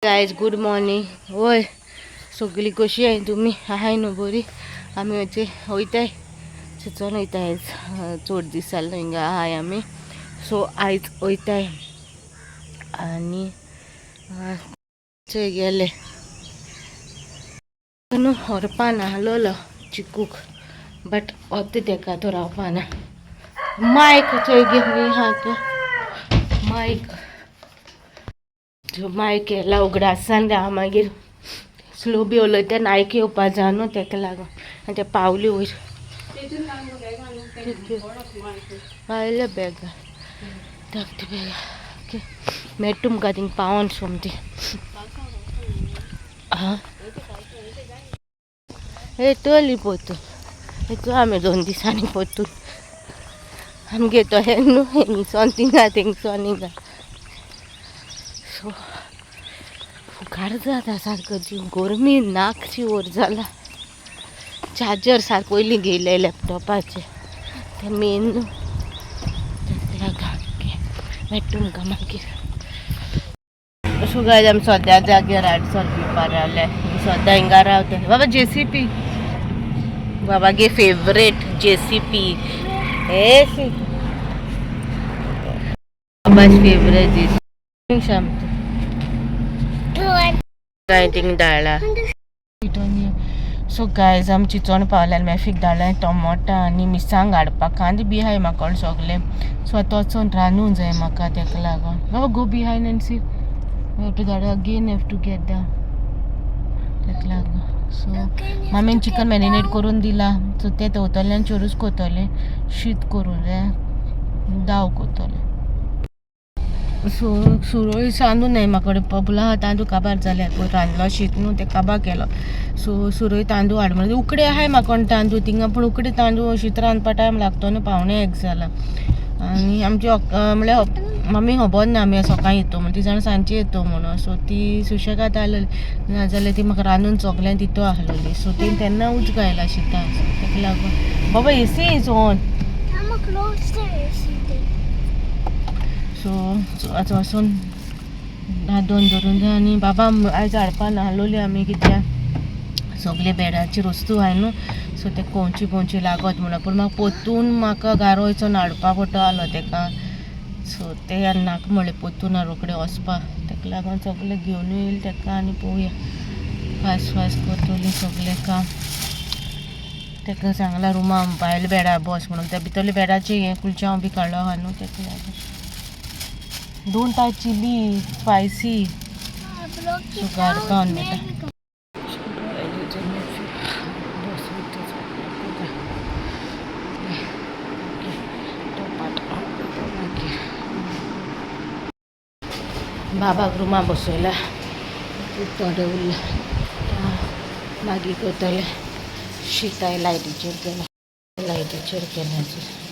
Guys good morning. वय सगळी कशी आहे तुमी? आहाय न्हू बरी? आमी वयचे वयताय चिंचोन वयताय आयज, चड दीस जाले हिंगा आहाय आमी. सो आयज वयताय आनी थंय गेले न्हू व्हरपा नाहलोलो चिकूक, बट वता तेका तो रावपा ना. मायक थंय गे खंय आहा तो मायक. मायक येयला उगडासान गा. मागीर स्लो बी उलयता आयक येवपा जाय न्हू तेका लागून. आनी ते पावली वयर पावले बॅगां धाकटी बॅगां. ओके, मेळटा तुमकां थिंग पावोन सोमती. आं येतली पोतून, येतलो आमी 2 दिसांनी पोतून. आमगे तो हें न्हू हिंगसोन थिंगा थिंगसोन हिंगा. सो फुकार जाता सारको जीव, गरमी नाक शिवर जाला. चार्जर सारको पयलीं घेयले लॅपटॉपाचे ते मेन न्हू तेका लागून. मेळटा तुमकां मागीर. सो गायज आमी सद्या जाग्यार आडसर पिवपा रावले. सद्या हिंगा रावता. बाबा जेसीपी, बाबा गे फेवरेट जेसीपी. हे सी बाबा's फेवरेट जेसीपी. शामती काय थिंग दाळा. सो गायज आमी चिंचोण पावले आनी मॅफीक धाडलें टोमोटा आनी मिरसांग हाडपाक. कांदे बी आहाय म्हाका सगळे. सो आतां वचोन रांदूंक जाय म्हाका तेका लागून. बाबा go behind and see. We have to go again, have to get down. तेका लागून. सो मामीन चिकन मॅरिनेट करून दिला. सो तें दवरतलें आनी चोरूच कोत्तलें, शीत करूं जाय, दाव कोत्तलें. सो सुरय तांदूळ न्हय म्हाका कडेन पबला तांदूळ काबार जाले पळय, रांदलो शीत न्हू तें काबार केलो. सो सुरय तांदूळ हाड म्हणून उकडे आहाय म्हाका तांदूळ थिंगा, पूण उकडे तांदूळ शीत रांदपा टायम लागतो न्हू, 12:45 जाला. आनी आमची म्हणल्यार मम्मी खबर ना आमी सकाळी येतो म्हणून, ती जाण सांजची येतो म्हणून. सो ती सुशेगाद आसलेली, नाजाल्यार ती म्हाका रांदून सगळें दितो आसलेली. सो ती तेन्ना उजो आयला शिता. सो तेका लागून बाबा एसी is on. So आतां वचून दोन धरून जाय. आनी बाबा आयज हाडपा नाहलोली आमी कित्याक सगळे बेडाचेर वस्तू आहाय न्हू, सो ते कोवची पोवची लागत म्हणून. पूण म्हाका पोतून म्हाका गारो वचोन हाडपा पडटलो आसलो तेका. सो ते नाका म्हणलें पोतून रोखडें वचपा, तेका लागून सगळें घेवन येयलें तेका. आनी पळोवया फास्ट फास्ट करतली सगळें काम. तेका सांगलां रुमा भायल्या बेडार बस म्हणून, त्या भितरल्या बेडाचेर हें कुलचांव बी काडलो आहा न्हू तेका लागून. Don't touch chili, spicy. So गाडपान मेळटा. बाबाक रुमा बसयला, थोडे उरला मागीर करतले. शिताय लायटीचेर केला, लायटीचेर केला,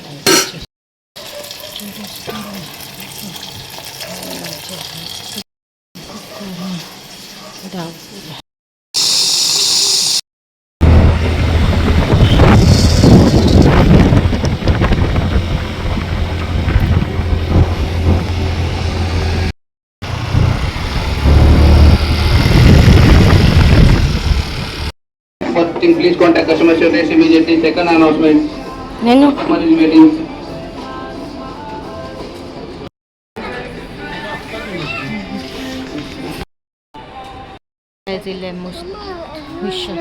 लायटीचेर. First thing, please contact customer service immediately. Second announcement, Nenu. Customer is waiting. इल्लें मस्त विशाल.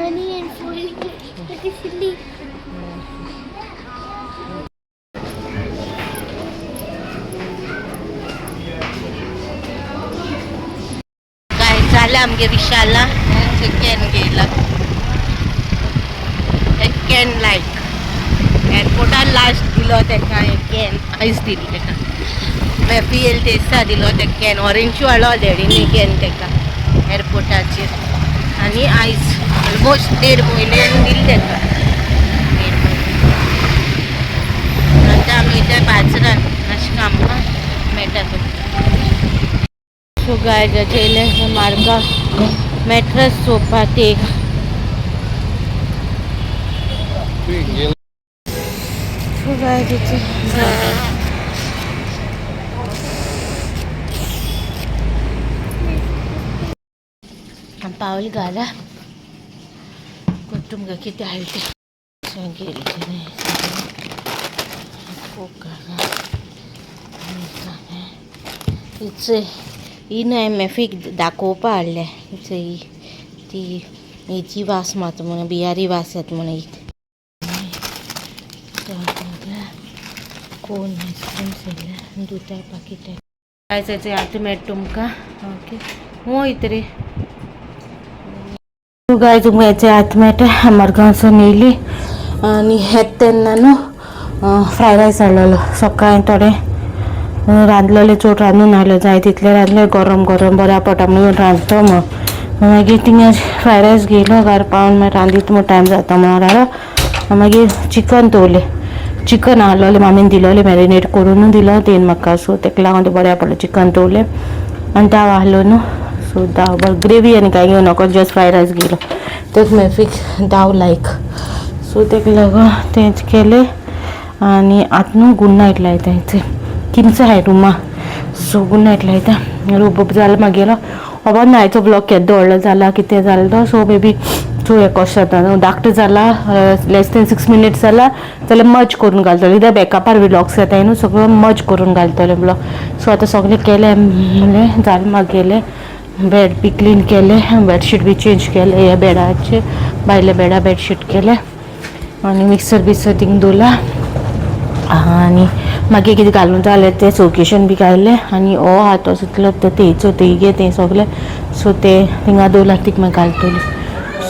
काय जालें आमगे विशाला can घेयला. Can लायक एअरपोर्टार लास्ट दिलो तेका एक can, आयज दिली तेका. मॅफी येयली ते दिसा दिलो ते can, ऑरेंजू हाडलो डॅडीनी can तेका एअरपोर्टाचेर. आनी आयज ऑलमोस्ट 1.5 म्हयन्यान दिली तेका, 1.5 म्हयने. आतां आमी वयता बाजारान, मातशें कामां मेळटा तुमकां. सो गायज येयले मार्गा मॅट्रस चोवपाक एक. सो गायज आतां पावल घाला तुमकां कितें हाडलें तें गेली कोक ही न्हय मॅफीक दाखोवपा हाडल्या ही ती हेची वास मारता म्हणून बिहारी वास येता म्हणून कोन आयस्क्रीम सगळें दुदा पाकीट आयज आतां मेळटा तुमकां. ओके वयत रे गाय तुमकां हेचे आतां मेळटा. मडगांवसून येयली आनी हेत तेन्ना न्हू फ्रायड रायस हाडलेलो सकाळीं थोडें रांदलेलें चड रांदून हाडलें जाय तितलें रांदलें गरम गरम बऱ्या पोटा म्हणून रांदतो म्हण मागीर थिंगा फ्रायड रायस घेयलो घरा पावन मागीर रांदीत म्हूण टायम जाता म्हणून हाडलो. मागीर चिकन दवरलें चिकन हाडलेलें मामीन दिलोलें मॅरिनेट करून दिलो तेणें म्हाका. सो तेका लागून तें बऱ्या पडलें चिकन दवरलें आनी दाव आहलो न्हू. सो दाव बरें ग्रेवी आनी कांय घेवं नाका जस्ट फ्रायड रायस घेयलो तेका मॅफीक दाव लायक. सो तेका लागून तेंच केलें आनी आतां न्हू गूड नायट लायता हेचे किमचो आहाय रुमा. सो गूड नायट लायता रोबप जालो मागीर खबर ना आयचो ब्लॉग केदो व्हडलो जाला कितें जालो तो. सो मे बी चोवया कशें जाता न्हू धाकटो जाला लेस देन 6 मिनट्स जाला जाल्यार मर्ज करून घालतले कित्याक बॅकअपार व्लॉग्स येताय न्हू सगळो मर्ज करून घालतले ब्लॉग. सो आतां सगळें केलें म्हणलें जालें मागेलें बेड बी क्लीन केलें बेडशीट बी चेंज केलें ह्या बेडाचेर भायल्या बेडा बेडशीट केलें आनी मिक्सर बिक्सर थिंग दवरला आनी मागीर कितें घालून जालें तें चौकेशन बी घायलें आनी हो आहा तो तितलो तेचो तेगे तें सगलें. सो तें थिंगा दवरला तिका मागीर घालतली.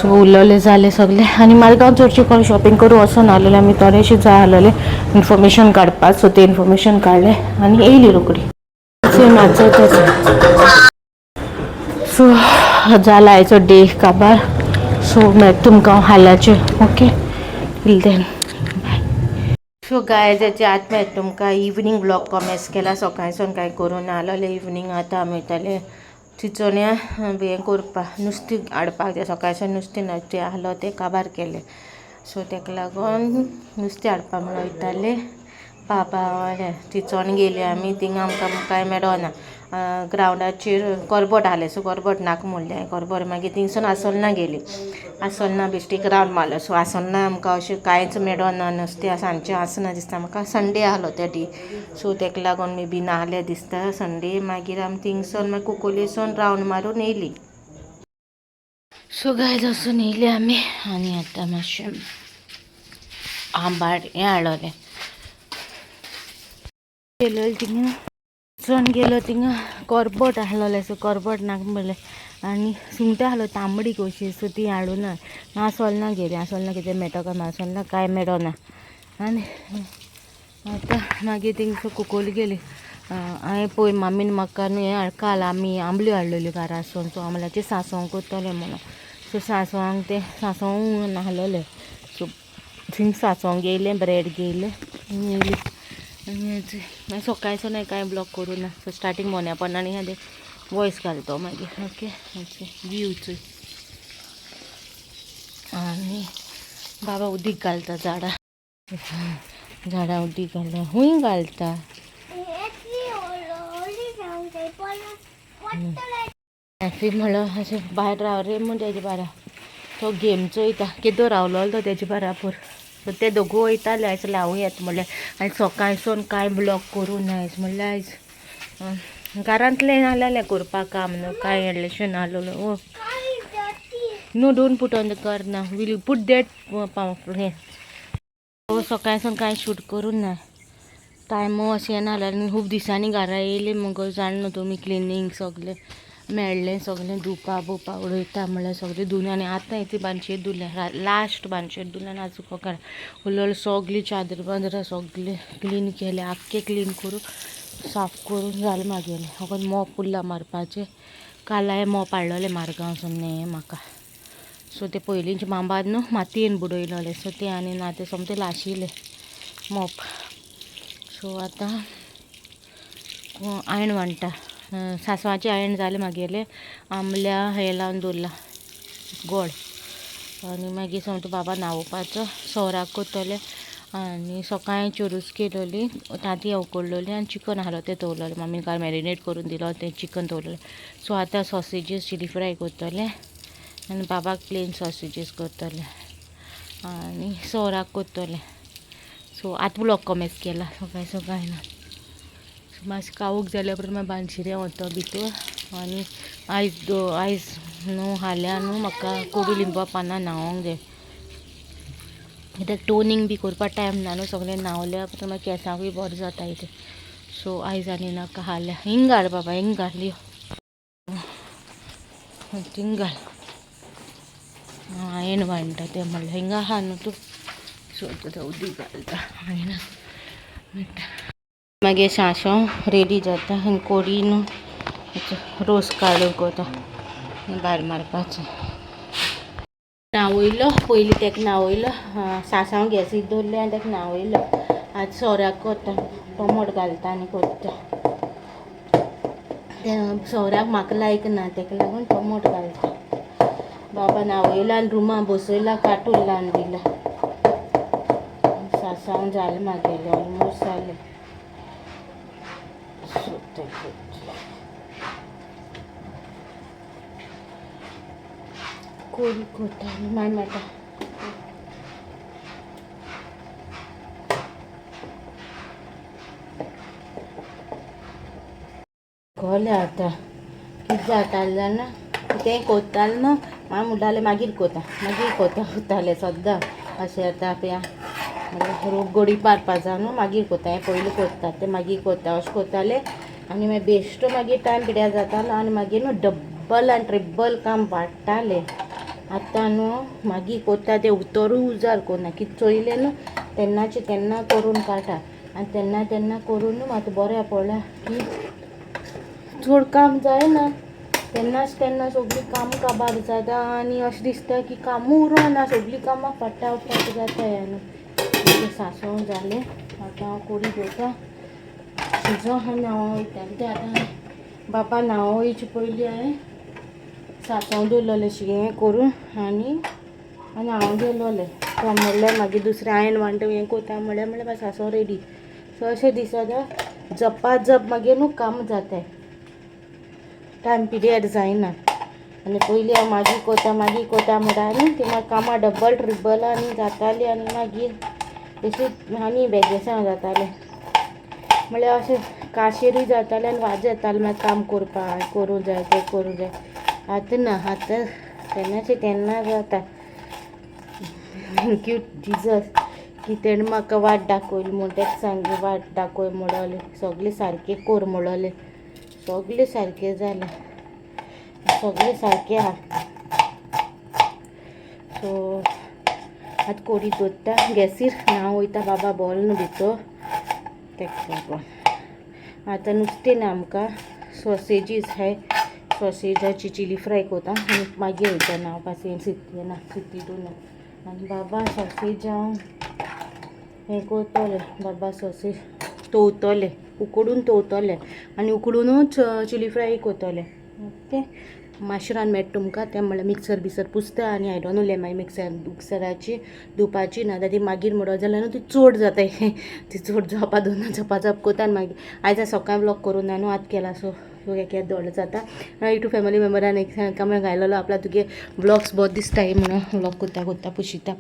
सो उरलेलें जालें सगलें आनी मारगांव चडशें कोण शॉपिंग करूं वचोन आसलेलें आमी थोडेशें जाय आसलेलें इन्फॉर्मेशन काडपाक. सो तें इन्फॉर्मेशन काडलें आनी येयली रोखडी. सेम आजचो तेच. सो जाला आयचो डे काबार. सो मागीर तुमकां हांव हाल्याचें. Okay till then bye. So guys हेचे आतां मेळटा तुमकां इवनींग ब्लॉग कॉमेस केला सकाळसून कांय करूं ना आसलेलें इवनींग आतां आमी वयताले चिंचोण्या हें करपाक नुस्तें हाडपाक जाय सकाळसून नुस्तें ना तें आहलो तें काबार केलें. सो तेका लागून नुस्तें हाडपाक म्हूण वयताले बाबा चिंचोण गेली आमी थिंगा आमकां कांय मेळना ग्रावंडाचेर करबट आहलें. सो करबट नाका म्हणलें करबट मागीर थिंगसून आसोलना गेली आसोलना बेश्टी एक रावंड मारलो. सो आसोलना आमकां अशें कांयच मेळना नुस्तें सांजचें आसना दिसता म्हाका संडे आहलो त्या डी. सो तेका लागून मे बी नाहलें दिसता संडे. मागीर आमी थिंगसून मागीर कुकोलेसून रावंड मारून येयली. सो गायज वचून येयली आमी आनी आतां मातशें आंबाड हें हाडलेलें गेलो थिंगा चण गेलो थिंगा करबट आहलोलें. सो करबट नाका म्हणलें आनी सुंगटां आहलो तांबडी कशी. सो ती हाडूं ना आसोलना गेली आसोलना कितें मेळटा काय आसोलना कांय मेळना. आनी आतां मागीर थिंगसो कुकोली गेली हांवें पळय मामीन म्हाका न्हू हें काल आमी आंबल्यो हाडलेल्यो घरासून. सो आंबल्याचें सांसव करतलें म्हणून. सो सांसवांक तें सांसव नाहलेलें. सो थिंग सांसव घेयलें ब्रेड घेयलें आनी येयली. आनी सकाळसून हांवें कांय ब्लॉग करूं ना. सो स्टार्टींग मोन्यापणान आनी वॉयस घालतो मागीर. ओके व्यू चोय आनी बाबा उदीक घालता झाडां झाडां उदीक घालता खूंय घालता. हॅपी म्हणलो अशें भायर राव रे म्हूण तेजे बारा तो गेम चोयता केदो रावलो तो तेजे बराबर. सो ते दोगूय वयताले आयज हांवूय येता म्हणलें आनी सकाळसून कांय ब्लॉग करूं ना आयज म्हणल्यार आयज घरांतलें नासलेलें करपाक काम न्हू कांय व्हडलेंशें नासलेलें. ओ no don't put on the car ना वील पुट that हें. सकाळसून कांय शूट करूं ना टायम अशें येना आनी खूब दिसांनी घरा येयली मुगो जाण न्हू तुमी क्लिनींग सगलें मेळ्ळें सगलें धुवपा बुवपा उडयता म्हणल्यार सगळें धुवन आनी आतां येते बानशेर धुल्या लास्ट बानशेर धुल्या आनी आजून कोकार उरलेलें सगळीं चादर बांदरां सगळें क्लीन केलें आख्खें क्लीन करून साफ करून जालें मागेलें. फकत मोप उरला मारपाचें काल हांवें मोप हाडलेलें मारगांवसून न्ही म्हाका. सो ते पयलींचे मांबार न्हू मातयेन बुडयलेलें. सो तें आनी ना तें सोमतें लाशिल्लें मोप. सो आतां आयण वांट्टा सांसवाचें आयण जालें मागेलें आंबल्या हें लावन दवरलां गोड आनी मागीर सोमतो बाबा न्हांवोवपाचो सोराक करतलें आनी सकाळीं चेरूस केलोली तांतयां उकडलेलीं आनी चिकन आहलो तें दवरलेलें मम्मीन काल मॅरिनेट करून दिलो तें चिकन दवरलेलें. सो आतां सॉसेजीस चिली फ्राय करतलें. आनी बाबाक प्लेन सॉसेजीस करतलें आनी सोराक करतलें. सो आतां व्लॉग कमेस केला सकाळी सकाळी ना. सो मातशें कावूक जाल्या उपरांत मागीर बानशिऱ्यां वता भितर. आनी आयज आयज न्हू हाल्यां न्हू म्हाका कोडू लिंबा पानां न्हांवंक जाय, कित्याक टोनींग बी करपाक टायम ना न्हू, सगळें न्हांवल्या उपरांत मागीर केंसांकूय बरें जाता तें. सो आयज आनी नाका हाल्या. हिंग घाल बाबा, हिंग घाल, यो थिंग घाल. आयण वांडटा तें म्हणल्यार हिंगा आहा न्हू तूं. सो आतां उदीक घालता आयणाक. मागीर सांसव रेडी जाता आनी कोडी न्हू रोस काडून कोता भायर मारपाचें. न्हांवयलो पयलीं ताका न्हांवयलो, सांसव गॅसीर दवरलें आनी ताका न्हांवयलो. आतां सोऱ्याक कोत्ता, टोमोट घालता आनी कोत्ता. तें सोऱ्याक म्हाका लायक ना, ताका लागून टोमोट घालता. बाबा न्हांवयला आनी रुमा बसयला, काटूल लावन दिला. सांसव जालें म्हागेलें, ऑलमोस्ट जालें. सो तें कोरी कोता आनी मागीर मेळटा. कोलें आतां कितें जातालें जाणा, तें कोत्तालें न्हू, मागीर म्हणटालें मागीर कोता मागीर कोता कोत्तालें सद्दां अशें. आतां पया म्हणल्यार रोग गोडी मारपा जाय न्हू, मागीर कोता, हें पयलीं कोत्ता तें मागीर कोत्ता अशें कोत्तालें. आनी मागीर बेश्टो मागीर टायम पिड्यार जातालो आनी मागीर न्हू डब्बल आनी ट्रिब्बल काम वाडटालें. आतां न्हू मागीर कोत्ता तें उतरूय उजार कोन्ना, कितें चोयलें न्हू तेन्नाचें तेन्ना करून काडटा. आनी तेन्ना तेन्ना करून न्हू आतां बरें पडलां की चड काम जायना, तेन्नाच तेन्ना सगळीं कामां काबार जाता आनी अशें दिसता की कामूय उरना, सगळीं कामां फटाफट जाता. ह्या न्हू सांसव जालें, आतां हांव कोडी दवरता शिजो आनी न्हांवो वयतालें. तें आतां बाबा न्हांवो वयचे पयलीं हांवें सांसव दवरलेलें हें करून आनी आनी हांव गेलोलें. तो म्हणल्यार मागीर दुसरें आयण वांट हें कोता म्हणल्यार म्हणल्यार सांसव रेडी. सो अशें दिसता जपा जप मागीर न्हू काम जाता, टायम पिरियड जायना. आनी पयलीं हांव मागीर कोता मागीर कोता म्हणटा न्हू, ती मागीर कामां डबल ट्रिबल आनी जातालीं आनी मागीर बेश्टी आनी बेगेसां जातालें. म्हणल्यार अशें काशेरूय जातालें आनी वाज येतालें मागीर काम करपाक, करूं जाय तें करूं जाय. आतां ना, आतां तेन्नाचें तेन्ना जाता. Thank you Jesus की तेणें म्हाका वाट दाखयली म्हूण. ताका सांग वाट दाखय म्हणलें, सगळें सारकें कर म्हणलें, सगळें सारकें जालें, सगळें सारकें आहा. सो आतां कोडी दवरता गॅसीर, न्हांव वयता बाबा बोल न्हू भितर ताका लागून. आतां नुस्तें ना आमकां, सॉसेजीस आहाय, सॉसेजाची चिली फ्राय कोता आनी मागीर वयता न्हांवपा. सित्ती ना, सित्ती दोन. आनी बाबा सॉसेज हांव हें कोत्तोलें, बाबा सॉसेज तोवतोलें, उकडून तोवतोलें आनी उकडुनूच चिली फ्राय कोत्तोलें. ओके, मातशें रान मेळटा तुमकां. तें म्हणल्यार मिक्सर बिक्सर पुसता आनी आयदनां उरलें मागीर मिक्सराची धुवपाची ना जाल्यार ती मागीर म्हणत जाल्यार न्हू ती चड जाता, ती चड जावपा दोना झपाझप कोता. आनी मागीर आयज हांवें सकाळीं व्लॉग करूं ना न्हू, आतां केला. सो एक एक दोळे जाता. यूट्यूब फॅमिली मेंबरान एक कमेंट घायलेलो आपल्या तुगे व्लॉग्स बरो दिसताय म्हणून, व्लॉग कोत्ता कोत्ता पुशिता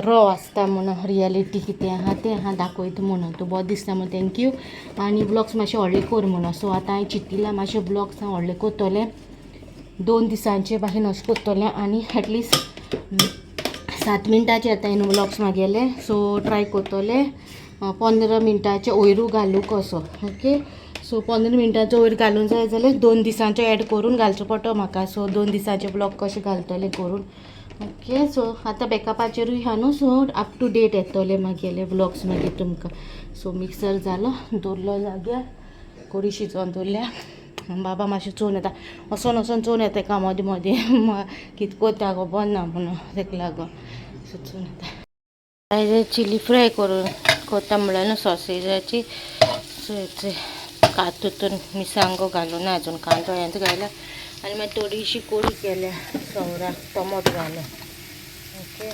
रो आसता म्हणून, रियलिटी कितें आहा तें आहा दाखयता म्हणून, तूं बरो दिसता म्हणून thank you. आनी व्लॉग्स मातशे व्हडले कर म्हणून. सो आतां हांवें चिंतिलां मातशे व्लॉग्स हांव व्हडले करतलें, 2 दिसांचे भाशेन अशें करतलें आनी एटलिस्ट 7 मिनटाचे येता न्हू व्लॉग्स म्हागेले. सो ट्राय करतलें 15 मिनटाचे वयरू घालूंक असो. ओके, सो 15 मिनटाचो वयर घालूंक जाय जाल्यार 2 दिसांचो एड करून घालचो पडटलो म्हाका. सो 2 दिसांचे ब्लॉग कशें घालतलें करून. ओके, सो आतां बॅकअपाचेरूय आहा न्हू, सो अप टू डेट येतले म्हागेले व्लॉग्स मागीर तुमकां. सो मिक्सर जालो, दवरलो जाग्यार, कोडी शिजोवन दवरल्या. बाबा मातशें चोवन येता, वचोन वचोन चोवन येता का मदीं मदीं कितें कोत्ता खबर ना म्हणून, तेका लागून सो चोवन येता. चिली फ्राय करून कोत्ता म्हणल्यार न्हू सॉसेजाची. सो तितून मिरसांगो घालूं ना अजून, कांदो हेंच घायला आनी मागीर थोडीशी कोडी केल्या सवराक टोमोट घालून. ओके,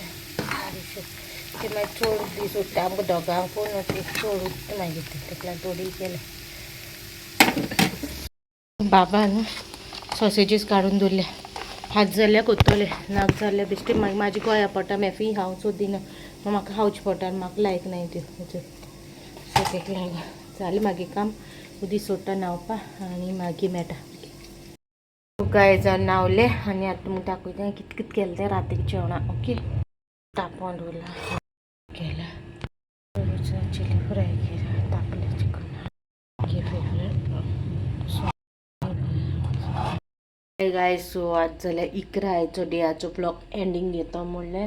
ती मागीर चड दीस उरता आमकां दोगांकूय न्हू, ती चड उरता मागीर ती, तेका लागून थोडी केल्या. बाबा न्हू सॉसेजीस काडून दवरल्या. हात जाल्यार कोत्तोले, नाक जाल्यार बेश्टे मागीर म्हाजी गोंया पडटा. मॅफी हांव सोदिना, म्हाका खावची पडटा आनी म्हाका लायक नाय त्यो. सो तेका लागून जालें मागीर काम. उदीक सोडटा न्हांवपा आनी मागीर मेळटा. गायज, न्हांवले आनी आतां तुमकां दाखयता कित कित केलें तें रातीक जेवणाक. ओके, तापोवन दवरला केला, चिली फ्राय केला, तापलें चिकन फेवरेट. गायज, सो आज जाल्यार 11. आयचो डेयाचो ब्लॉग एंडींग घेता म्हणलें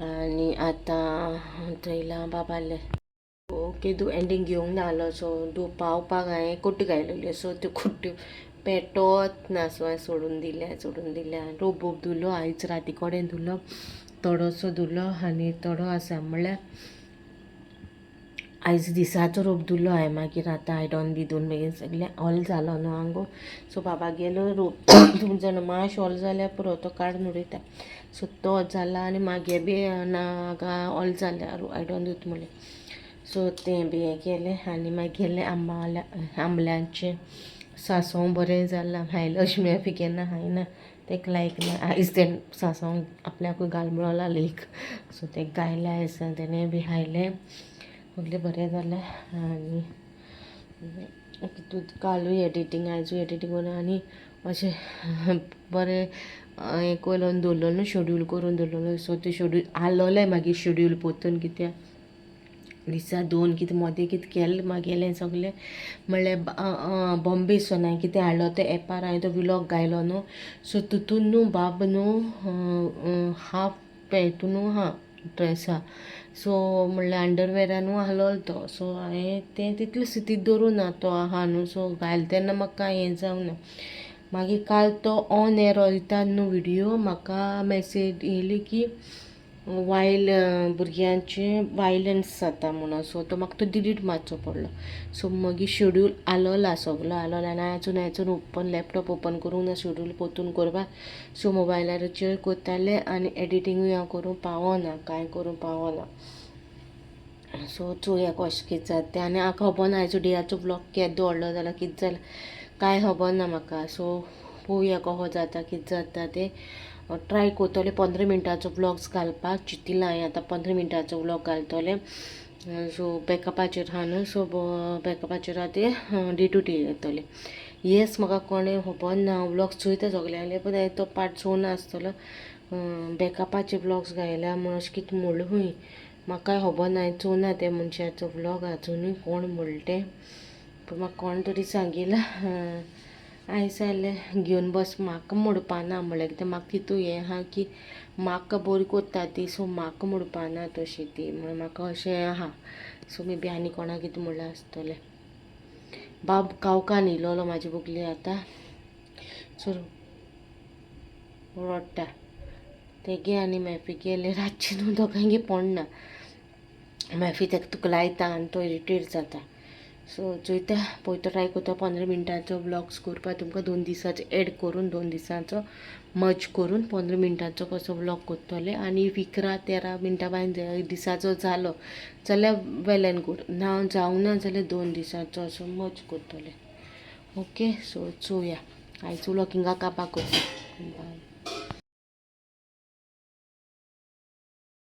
आनी आतां थंयला बाबाले. ओके, दू एंडींग घेवंक नासलो. सो दू पावपाक हांवें कुट्ट्यो घायलेल्यो. सो त्यो कुट्ट्यो पेटोत ना. सो हांवें सोडून दिलें, सोडून दिलें. रोप बोप धुलो, आयज राती कडेन धुलो, थोडोसो धुलो आनी थोडो आसा. म्हणल्यार आयज दिसाचो रोप धुलो हांवें. मागीर आतां आयदन बी धुवन बेगीन सगळें ऑल जालो न्हू आंगो. सो बाबा गेलो, रोप धुवन जाणा, मातशें ऑल जाल्यार पुरो, तो काडून उडयता. सो तो जाला आनी मागे बी ना ऑल जाल्यार आयदन धुता म्हणलें. सो तें बी हें केलें आनी मागीर गेलें आंबाल्या आंबल्यांचें सांसव बरें जालां हायलें. अशें मेफी केन्ना खायना, तेका लायक ना. आयज तें सांसव आपल्याकूय घाल म्हणलो एक. सो तें गायलें आयज, तेणें बी खायलें, सगळें बरें जालें. आनी कालूय एडिटींग, आयजूय एडिटींग करून आनी अशें बरें हें करून दवरलो न्हू, शेड्यूल करून दवरलेलो. सो तें शेड्यूल आहलोलें, मागीर शेड्यूल पोतून कित्याक दिसा दोन कितें मोदें कितें केलें मागेलें सगलें. म्हणल्यार बॉम्बे सोन हांवें कितें हाडलो तें एपार हांवें तो विलॉग गायलो न्हू. सो तितून न्हू बाब न्हू हाफ हितून न्हू आहा ड्रेसा. सो म्हणल्यार अंडरवेरा न्हू आहलोलो तो. सो हांवें तें तितले स्थितीत दवरूं ना, तो आहा न्हू. सो घायले तेन्ना म्हाका कांय हें जावना. मागीर काल तो ऑन एअर वयता न्हू विडियो, म्हाका मॅसेज येयली की वायल भुरग्यांचे वायलन्स जाता म्हणून. सो तो म्हाका तो डिलीट मारचो पडलो. सो मागीर शेड्यूल आलोला, सगलो आलोलो आनी आजून आजून ओपन लॅपटॉप ओपन करूंक ना शेड्यूल पोतून करपाक. सो मोबायलाचेर करतालें आनी एडिटींगूय हांव करूंक पावना, कांय करूंक पावना. सो चोया कशें कितें जाता तें. आनी हांव खबर ना आयचो डेयाचो ब्लॉग केदो व्हडलो जाला, कितें जालां कांय खबर ना म्हाका. सो पळोवया कसो जाता, कितें जाता तें. ट्राय करतलें 15 मिनटाचो व्लॉग्स घालपाक चिंतिलां हांवें. आतां 15 मिनटाचो व्लॉग घालतलें. सो बॅकअपाचेर आहा न्हू, सो बॅकअपाचेर आहा ते डे टू डे येतले. येस, म्हाका कोणें खबर ना, हांव व्लॉग्स चोयता सगल्यांले, पूण हांवें तो पार्ट चोवना आसतलो. बॅकअपाचे व्लॉग्स घायल्या म्हूण अशें कितें म्हणलें खंय, म्हाकाय खबर ना. हांवें चोवना ते मनशाचो व्लॉग आजुनूय कोण म्हणटा तें, पूण म्हाका कोण तरी सांगिलां. आयज जाल्यार घेवन बस म्हाका म्हणपा ना. म्हणल्यार कितें, म्हाका तितू हें आहा की म्हाका बरी कोत्ता ती. सो म्हाका म्हणपा ना तशी ती, म्हणून म्हाका अशें आहा. सो मे बी आनी कोणाक कितें म्हणलां आसतलें. बाब कावकान येयलोलो म्हाजी बुकली आतां. सो रडटा तेगे आनी मॅफी गेले रातचे न्हू, दोगांयगे पडना. मॅफी तेका तुका लायता आनी तो इरिटेट जाता. सो चोयता, पळयता, ट्राय करता 15 मिनटांचो व्लॉग्स करपाक तुमकां. 2 दिसाचो एड करून, 2 दिसांचो मर्ज करून 15 मिनटांचो कसो व्लॉग करतले. आनी if 11-13 मिनटां बायन दिसाचो जालो जाल्यार वेल एंड गूड, ना जावंक ना जाल्यार 2 दिसांचो असो मर्ज करतले. ओके, सो चोवया. आयचो व्लॉग हिंगा कापाक करता. बाय.